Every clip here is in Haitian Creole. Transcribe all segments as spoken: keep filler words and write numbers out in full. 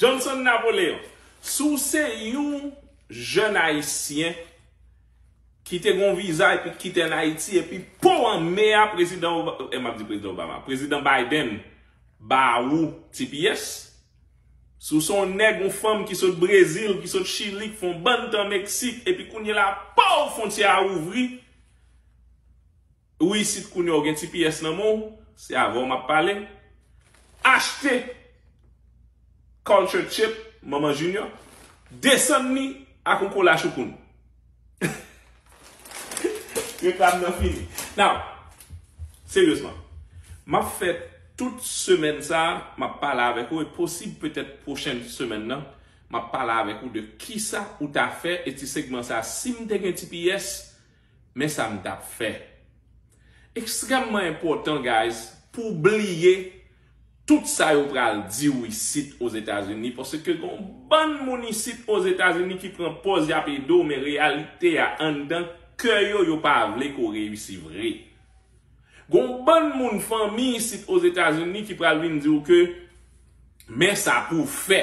Johnson Napoleon, si w se yon jèn ayisyen ki te gen yon viza epi ki kite ann Ayiti, epi po an me a, prezidan Oba- eh, m ap di prezidan Obama, prezidan Biden ba ou T P S. Si w se yon nèg, yon fanm ki sot Brezil, ki sot Chili, ki fè yon bann tan Meksik, epi kounye la, pow, fwontyè a ouvri, ou isit kounye a, ou gen T P S nan men w, se avè w m ap pale. Achte Culture Chip, Manman Junior, desann li ak yon kola choukoun. Reklam nan fini. Now, seryezman, m ap fè tout semèn sa a, m ap pale avèk ou, e posib petèt pwochèn semèn nan, m ap pale avèk ou de kisa ou ta fè, e ti segman sa a, si m te gen T P S, men sa m t ap fè. Ekstrèmman enpòtan, guys, pou w bliye tout sa yo pral di w isit Ozetazini, paske gen yon bann moun isit Ozetazini ki pran pòz y ap ede w, men reyalite a, anndan kè yo, yo pa vle ke w reyisi vre. Gen yon bann moun, fanmi isit Ozetazini, ki pral vin di w ke men sa pou w fè.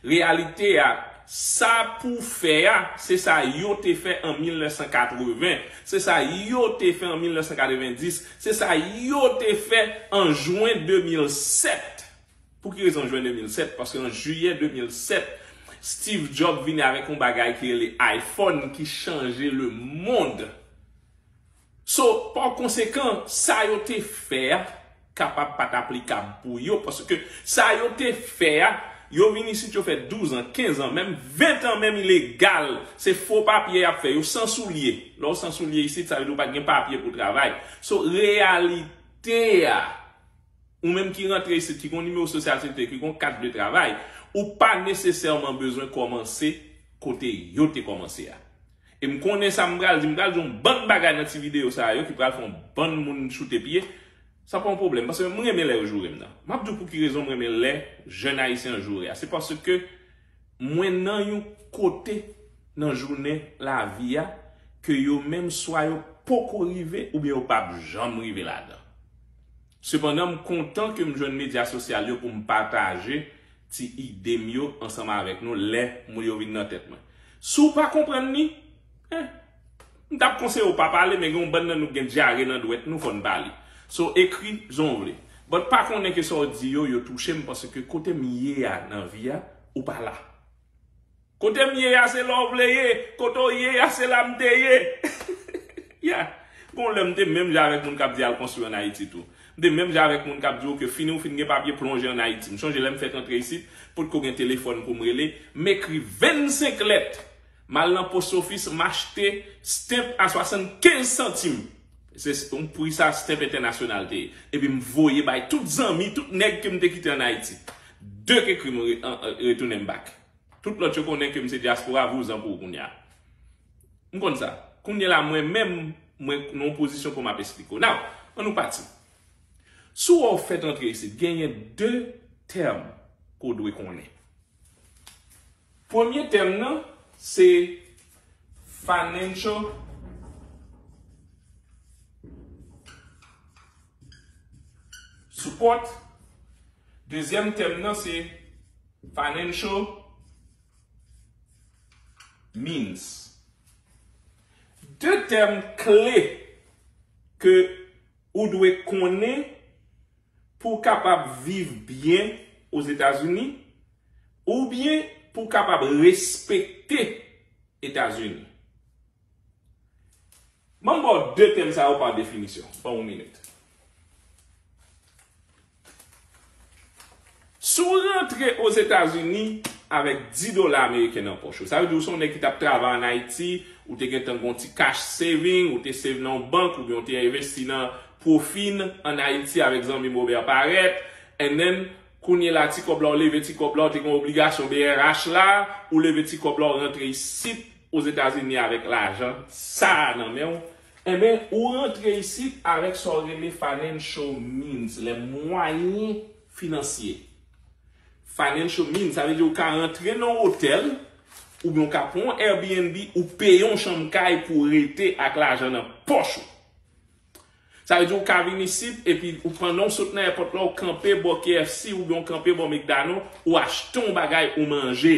Reyalite a, sa pou w fè a, se sa yo te fè an mil nèf san katreven, se sa yo te fè an mil nèf san katrevenndis, se sa yo te fè an jen de mil sèt. Pou ki rezon jen de mil sèt? Paske an jiyè de mil sèt, Steve Jobs vini avèk yon bagay ki rele iPhone ki chanje lemonn. So, pa konsekan, sa yo te fè a kapab pa t aplikab pou yo, paske sa yo te fè a, yo vin isit, yo fè douz an, kenz an, menm ven an, menm ilegal, se fo papye y ap fè, yo san soulye. Lè w san soulye isit, sa vle di w pa t gen papye pou w travay. So, reyalite a, ou menm ki rantre isit, ki gon nimewo sosyal sekirite, ki gon kat de travay, ou pa nesesèman bezwen kòmanse kote yo te kòmanse a. E m konnen sa m pral di, m pral di yon bann bagay nan ti videyo sa yo ki pral fè yon bann moun choute pye. Sa pa yon pwoblèm, paske m renmen lè yo joure m nan. M ap di w pou ki rezon m renmen lè jèn ayisyen an joure a. Se paske mwen nan yon kote nan jounen lavi a ke yo menm swa yo poko rive oubyen yo p ap janm rive ladan. Sepandan, m kontan ke m jwenn medya sosyal yo pou m pataje ti ide m yo ansanm avèk nou lè mo yo vin nan tèt mwen. Si w pa konprann li, eh, m t ap konseye w pa pale, men gen yon bann nan nou gen dyare nan dwèt nou, fò n pale. So, ekri jan w vle. But pa konnen ke sa w di yo, yo touche m, paske kote m ye a nan vi a, ou pa la. Kote m ye a, se la w vle ye. Kote w ye a, se la m te ye. Yeah. Gon lè m te menm jan avèk moun k ap di al konstwi ann Ayiti tou. M te menm jan avèk moun k ap di w ke fini w fin gen papye plonje ann Ayiti. M chonje lè m fèk antre isit, potko gen telefòn pou m rele, m ekri vennsenk lèt. M al nan post office, m achte stamp a swasannkenz santim. Se s- yon pri sa stamp entènasyonal te ye. Epi m voye bay tout zanmi, tout nèg ke m te kite ann Ayiti. De k ekri m re- an- an- retounen m back. Tout lòt yo konnen ke m se dyaspora, vouzan pou ou kounye a. M konn sa. Kounye la, mwen menm, mwen nan yon pozisyon pou m ap esplike w. Now, ann nou pati. Si w wè w fèk antre isit, genyen de tèm ke w dwe konnen. Premye tèm nan, se financial support. Dezyèm tèm nan, se financial means. De tèm kle ke ou dwe konnen pou w kapab viv byen Ozetazini, oubyen pou w kapab respekte Etazini. Ban m ba w de tèm sa yo pa definisyon. Ban m yon minit. Si w rantre Ozetazini avèk dis dola ameriken nan pòch ou, sa vle di w se yon nèg ki t ap travay ann Ayiti, ou te gentan gen yon ti cash saving, ou te save nan yon bank, oubyen w te envesti nan pwofi n ann Ayiti avèk zanmi m Robert Parrett, and then, kounye la, ti kòb la, w leve ti kòb la, w te gen obligasyon B R H la, ou leve ti kòb la, w rantre isit, Ozetazini avèk lajan sa a nan men w, enben, ou rantre isit avèk sa w rele financial means, les moyens financiers. Financial means, sa vle di ou ka rantre nan yon otèl, oubyen ou ka pran yon Airbnb, ou peye yon chanm kay pou w rete ak lajan nan pòch ou. Sa vle di ou ka vin isit, epi ou pandan w sot nan èpòt la, ou kanpe bò K F C oubyen ou kanpe bò McDonald, ou achte yon bagay, ou manje.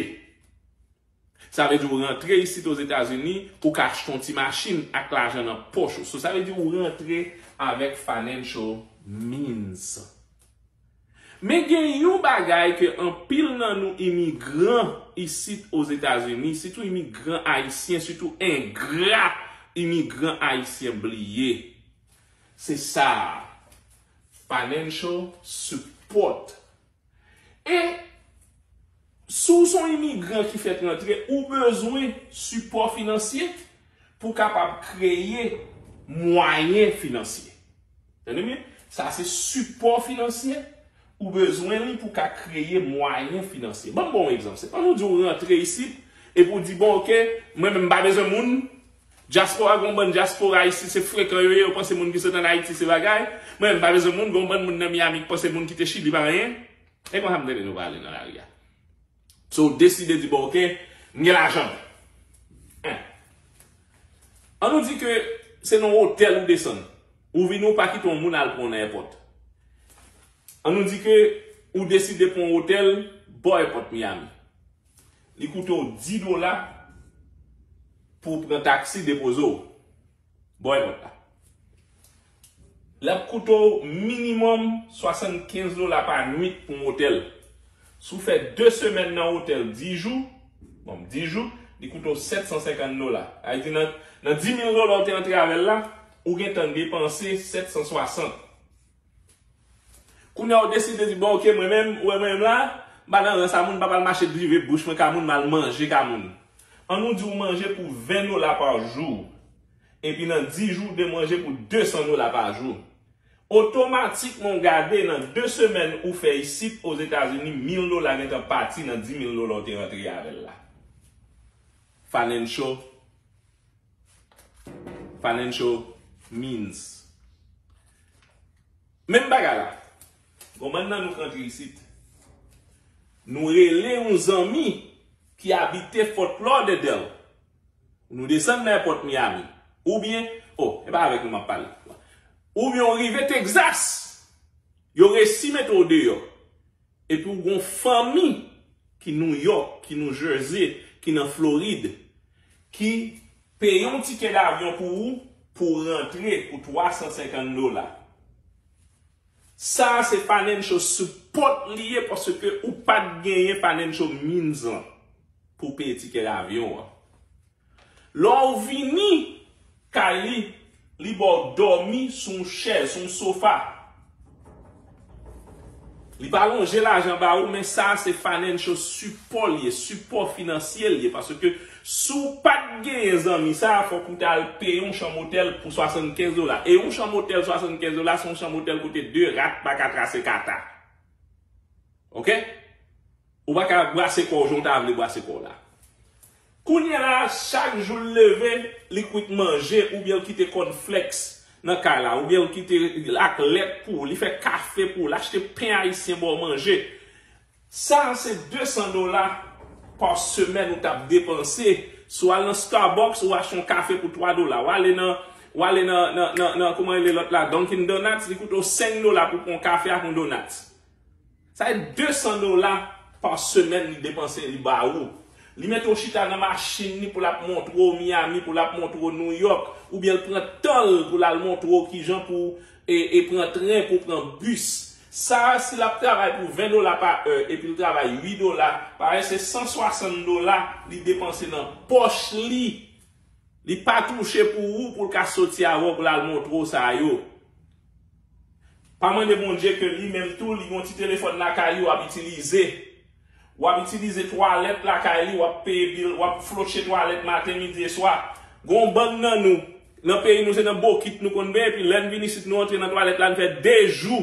Sa vle di ou rantre isit Ozetazini, ou ka achte yon ti machin ak lajan nan pòch ou. So, sa vle di ou rantre avèk financial means. Men gen yon bagay ke anpil nan nou imigran isit Ozetazini, sitou imigran ayisyen, sitou engra imigran ayisyen bliye. Se sa a. Financial support. E si w se yon imigran ki fèk rantre, ou bezwen sipò finansye pou w kapab kreye mwayen finansye. Tande byen, sa se sipò finansye ou bezwen li pou w ka kreye mwayen finansye. Ban m ba w yon egzanp. Se pa nou di w rantre isit epi w di, bon, oke, mwen menm m pa bezwen moun, dyaspora, gon bann dyaspora isit, se frekan yo ye, yo panse moun ki sot ann Ayiti se bagay. Mwen menm m pa bezwen moun, gon bann moun nan Miami ki panse moun ki te Chili pa anyen. E konsa m tande nou pale nan lari a. So, w deside di, bon, oke, m gen lajan. Hein. An nou di ke se nan otèl ou desann. Ou vini, ou pa kite yon moun al pran w nan èpòt. An nou di ke ou deside pran yon otèl bò èpòt Miami. Li koute w dis dola pou w pran taksi depoze w bò èpòt la. L ap koute w minimòm swasannkenz dola pa nwit pou yon otèl. Si w fè de semèn nan otèl dis jou, bon, dis jou, li koute w sèt san senkant dola. Sa vle di nan, nan dis mil dola w te antre avè l la, ou gentan depanse sèt san swasant. Kounye a w deside di, bon, oke, mwen menm, ou wè mwen menm la, m pa nan rans a moun, m pa pral mache drive bouch mwen ka moun, m al manje ka moun. An nou di w manje pou ven dola pa jou. Epi nan dis jou, w de manje pou de san dola pa jou. Otomatikman, w gade nan de semèn ou fè isit Ozetazini, mil dola gentan pati nan dis mil dola w te rantre avè l la. Financial, financial means. Menm bagay la. Gon bann nan nou k rantre isit. Nou rele yon zanmi ki abite Fort Lauderdale. Nou desann nan èpòt Miami. Oubyen, oh, e pa avèk nou m ap pale. Oubyen w rive Texas. Yo resi mete w deyò. Epi w gon fanmi ki New York, ki New Jersey, ki nan Florid, ki peye yon tikè davyon pou ou, pou w rantre pou twa san senkant dola. Sa a se financial support li ye paske ou pa t genyen financial means lan pou w peye tikè davyon an. Lè w vini kay li, li ba w dòmi sou yon chèz, sou yon sofa. Li pa lonje lajan ba ou, men sa a se financial support li ye, sipò finansyè li ye. Paske si w pa t genyen zanmi sa a, fòk ou t al peye yon chanm otèl pou swasannkenz dola. E yon chanm otèl swasannkenz dola, se yon chanm otèl kote de rat pa ka trase kata. Oke? Ou pa ka brase kò w jan w ta vle brase kò w la. Kounye a la, chak jou l leve, li kwit manje, oubyen l kite kònflèks nan kay la, oubyen l kite ak lèt pou ou, li fè kafe pou ou, l achte pen ayisyen ba w manje. Sa a se de san dola pa semèn ou t ap depanse. Si w al nan Starbucks, ou achte yon kafe pou twa dola. W ale nan, w ale nan, nan, nan, nan, kòman rele lòt la, Dunkin' Donuts, li koute w senk dola pou w pran yon kafe ak yon donuts. Sa e de san dola pa semèn li depanse, li ba ou. Li mete w chita nan machin li pou l ap montre w Miami, pou l ap montre w New York, oubyen l pran tan l pou l al montre w kijan pou e, e pran tren, pou pran bis. Sa a, si l ap travay pou ven dola pa è, epi l travay uit dola, parèy se san swasant dola li depanse nan pòch li. Li pa touche pou ou, pou l ka soti avè w, pou l al montre w sa yo. Pa mande Bondye ke li menm tou, li gon ti telefòn lakay li w ap itilize. W ap itilize twalèt lakay li, w ap peye bil, w ap floche twalèt maten, midi e swa. Gon bann nan nou, nan peyi nou, se nan bokit nou konn benyen, epi lè n vin isit, nou antre nan twalèt la, n fè de jou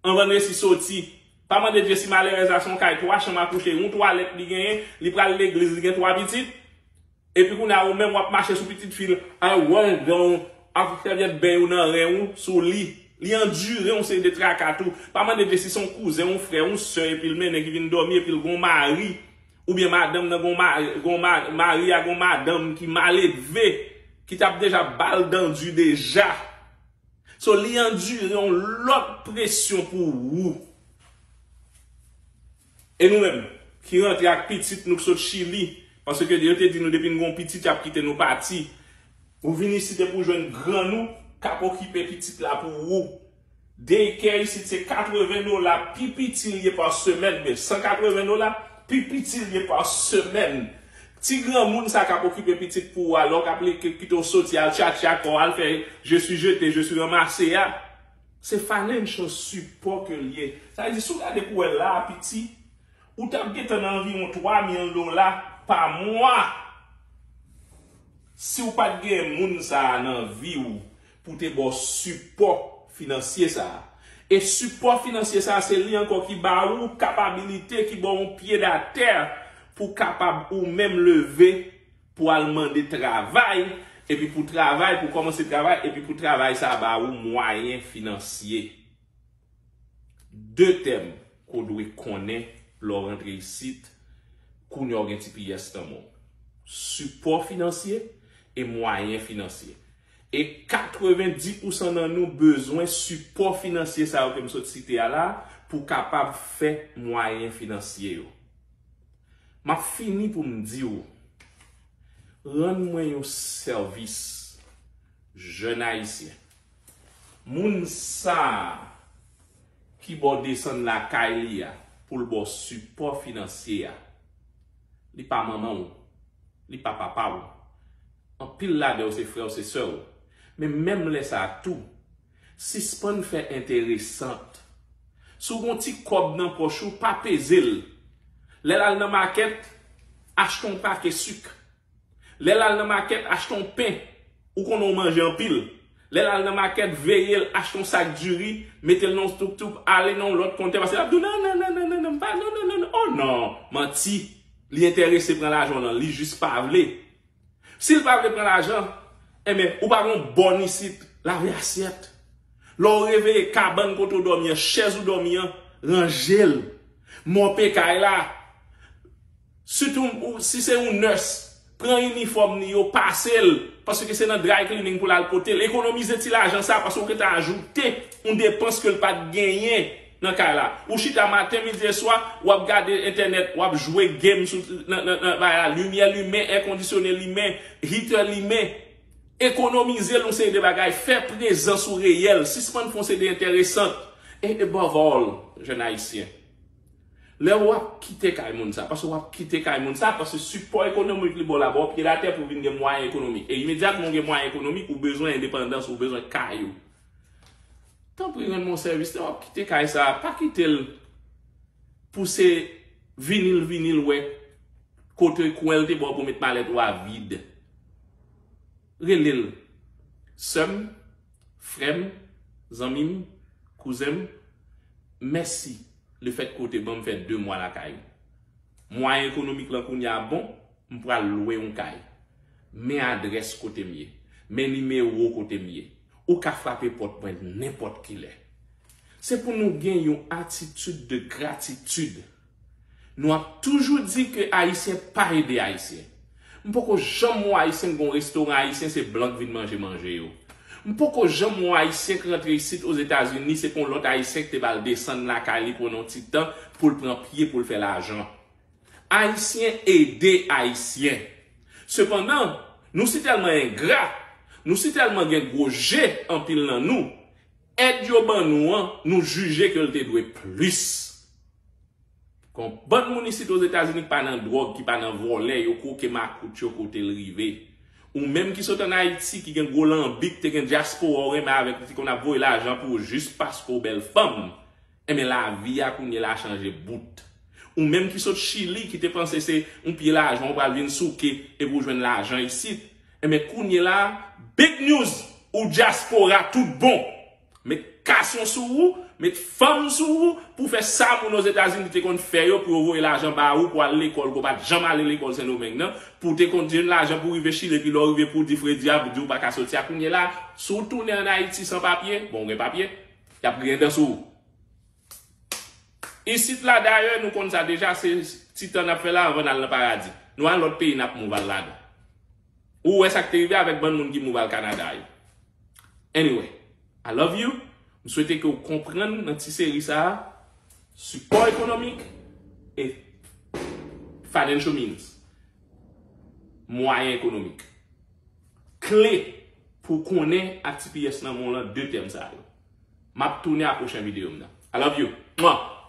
anvan n resi soti. Pa mande Dye si malerèz la se yon kay twa chanm a kouche, yon twalèt li genyen, li pral legliz, li gen twa pitit. Epi kounye a ou menm w ap mache sou pitit fi l, ay wè, gen yon ak sèvyèt beny ou nan ren ou, sou li. Li andire yon seri de traka tou. Pa mande Dye si se yon kouzen, yon frè, yon sè, epi l mennen ki vin dòmi, epi l gon mari, oubyen madanm nan gon mari, gon ma-, mari a gon madanm ki malelve, ki t ap deja ba l dan di deja. So, li andire yon lòt presyon pou ou. E nou menm, ki rantre ak pitit nou k sot Chili, paske yo te di nou depi n gon pitit, y ap kite nou pati. Ou vin isit epi w jwenn grann ou k ap okipe pitit la pou ou. Daycare isit se katreven dola pi piti l ye pa semèn, men san katreven dola pi piti l ye pa semèn. Ti granmoun sa k ap okipe pitit pou ou a, lè w k ap li- kite w soti al tchatcha kò w, al fè je suis jeté, je suis ramassé a, se financial support ke l ye. Sa vle di, si w gade pou wè la a piti, ou t ap gentan nan anviwon twa mil dola pa mwa. Si w pa t gen moun sa a nan vi w pou te ba w sipò finansye sa a. E sipò finansye sa a, se li ankò ki ba ou kapabilite, ki ba w yon pye datè pou kapab ou menm leve pou al mande travay, epi pou travay, pou kòmanse travay, epi pou travay sa a ba ou mwayen finansye. De tèm ke w dwe konnen lè w rantre isit, kounye a w gen T P S nan men w. Sipò finansye e mwayen finansye. E katrevendi pousan nan nou bezwen sipò finansye sa yo ke m sot site a la pou kapab fè mwayen finansye yo. M ap fini pou m di w, rann mwen yon sèvis, jèn ayisyen. Moun sa a ki ba w desann lakay li a pou l ba w sipò finansye a, li pa manman w, li pa papa w. Anpil ladan yo se frè w, se sè w. Men menm lè sa a tou, sispann fè enteresant. Si w gen yon ti kòb nan pòch ou, pa peze l. Lè l al nan makèt, achte yon pake sik. Lè l al nan makèt, achte yon pen. Ou konnen w manje anpil. Lè l al nan makèt, veye l, achte yon sak diri, mete l nan yon toup toup, ale nan yon lòt kontè, paske l ap di w, non, non, non, non, non, non, m pa, non, non, non, non, oh non, manti. Li enterese pran lajan w nan, li jis pa vle. Si l pa vle pran lajan, enben, ou pa gen yon bòn isit, lave asyèt. Lè w reveye, kabann kote w dòmi an, chèz ou dòmi an, ranje l. Mope kay la. Sitou ou- si se yon nurse, pran inifòm li yo, pase l, paske se nan dry cleaning pou l al pote l. Ekonomize ti lajan sa, paske w gentan ajoute yon depans ke l pa t genyen nan kay la. Ou chita maten, midi e swa, w ap gade entènèt, w ap jwe game sou, nan, nan, nan, nan, limyè limen, èkondisyone limen, heater limen. Ekonomize l yon seri de bagay, fè prezans ou reyèl, sispann fè yon seri de enteresant. E above all, jèn ayisyen, lè w ap kite kay moun sa, paske w ap kite kay moun sa, paske sipò ekonomik li ba w la, ba w pye datè pou w vin gen mwayen ekonomik. E imedyatman w gen mwayen ekonomik, ou bezwen endepandans, ou bezwen kay ou. Tanpri, rann mwen sèvis, lè w ap kite kay sa, pa kite l pou se vinil, vinil, wè kote kwen l te ba w pou met malèt ou a vid. Rele l, sè m, frè m, zanmi m, kouzen m, mèsi lefètke w te ban m fè de mwa lakay ou. Mwayen ekonomik lan kounye a bon, m pral lwe yon kay. Men adrès kote m ye. Men nimewo kote m ye. Ou ka frape pòt mwen nenpòt kilè. Se pou nou gen yon atitid de gratitid. Nou ap toujou di ke Ayisyen pa ede Ayisyen. M poko janm wè Ayisyen k gen yon restoran Ayisyen, se blan k vin manje manje yo. M poko janm wè Ayisyen k rantre isit Ozetazini, se pa yon lòt Ayisyen k te ba l desann lakay li pou yon ti tan pou l pran pye pou l fè lajan. Ayisyen ede Ayisyen. Sepandan, nou si tèlman engra, nou si tèlman gen gwo je anpil nan nou, èd yo ban nou an, nou jije ke l te dwe plis. Gon bann moun isit Ozetazini ki pa nan dwòg, ki pa nan vòlè, yo kwoke makout yo kote l rive. Ou menm ki sot ann Ayiti, ki gen gwo lanbi, ki te gen dyaspora w renmen avèk li, ki konn ap voye lajan pou ou jis paske w bèl fanm. Enben, lavi a kounye la chanje bout. Ou menm ki sot Chili, ki te panse se yon pye lajan ou pral vin souke epi w jwenn lajan isit. Enben, kounye la, big news, ou dyaspora tout bon. Met gason sou ou, met fanm sou ou, pou fè sa moun Ozetazini te konn fè yo, pou yo voye lajan ba ou, pou al lekòl, ke w pa t janm ale lekòl Sendomeng nan, pou w te konn jwenn lajan pou w rive Chili, epi lè w rive pou w di fredi a, pou di w pa ka soti a. Kounye la, si w tounen ann Ayiti san papye, bon, w gen papye, y ap griyen dan sou ou. Isit la, dayè, nou konn sa deja, se ti tan n ap fè la anvan n al nan paradi. Nou al lòt peyi, n ap move al ladan. Ou wè sa k te rive avèk bann moun ki move al Kanada yo. Anyway, I love you. M swete ke w konprann nan ti seri sa a, sipò ekonomik e financial means, mwayen ekonomik. Kle pou konnen ak T P S nan men w lan de tèm sa yo. M ap tounen a pwochen videyo m nan. I love you. Mwa.